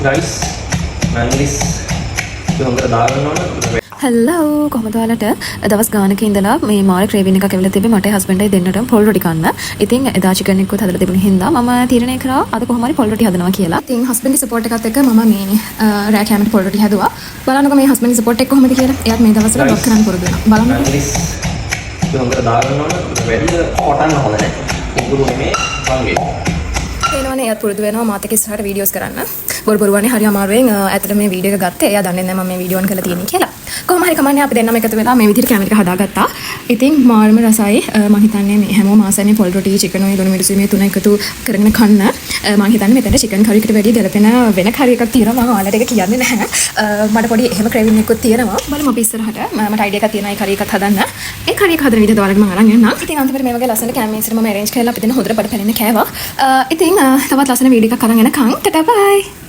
Guys, මැංගිස් හොඳට දාගන්න ඕන. හැලෝ, කොහොමද ඔයාලට? දවස් ගානක ඉඳලා මේ මාර ක්‍රේවින් එකක් ඇවිල්ලා තිබ්බේ මට හස්බන්ඩ්යි දෙන්නටම පොල් රොටි කන්න. ඉතින් එදා චිකන් එකකුත් හදලා තිබුණ හින්දා මම තීරණය කරා අද කොහොම හරි පොල් රොටි හදනවා කියලා. ඉතින් හස්බන්ඩ්ගේ සපෝට් එකත් එක්ක මම මේ රෑ කෑමට පොල් රොටි හැදුවා. බලන්නකෝ මේ හස්බන්ඩ්ගේ සපෝට් එක කොහොමද කියලා. එයාත් මේ දවස්වල ව්ලොග් කරන්න පුරුදු වෙනවා. බලන්නකෝ. මැංගිස් හොඳට දාගන්න ඕන. වැඩි කොටන්න හොඳ නැහැ. උගුරු නෙමේ වගේ. පේනවනේ එයාත් පුරුදු වෙනවා මාත් එක්ක ඉස්සරහට වීඩියෝස් කරන්න. බොරු බොරුවනේ හරි අමාරුවෙන් ඇත්තට මේ වීඩියෝ එක ගත්තේ. එයා දන්නේ නැහැ මම මේ වීඩියෝ ඔන් කරලා තියෙන්නේ කියලා. කොහොම හරි කමක් නෑ, අපි දෙන්නම එකතු වෙලා මේ විදිහට කැමරා එක හදාගත්තා. ඉතින් මාරම රසයි. මං හිතන්නේ මේ හැමෝම ආසයි මේ පොල් රොටි, චිකන් ඔයි ලුණු මිරිසුයි මේ තුන එකතු කරගෙන කන්න. මං හිතන්නේ මෙතන චිකන් කරි එකට වැඩිය ගැලපෙන වෙන කරි එකක් තියෙනවා. මං ඔයාලට ඒක කියන්නේ නැහැ. මට පොඩි එහෙම ක්‍රේවින් එකකුත් තියෙනවා. බලමු අපි ඉස්සරහට. මට අයිඩියා එකක් තියෙනවා ඒ කරි එකත් හදන්න. ඒ කරි එක හදන විදිහට ඔයාලට මං අරන් එන්නම්. ඉතින් අන්තිමට මේ වගේ ලස්සන කැම මේසෙට මම ඇරේන්ජ් කරලා අපි දෙන්න හොඳට බඩ පැලෙන්න කෑවා. ඉතින් තවත් ලස්සන වීඩියෝ එකක් අරන් එනකන් ටටා බයි.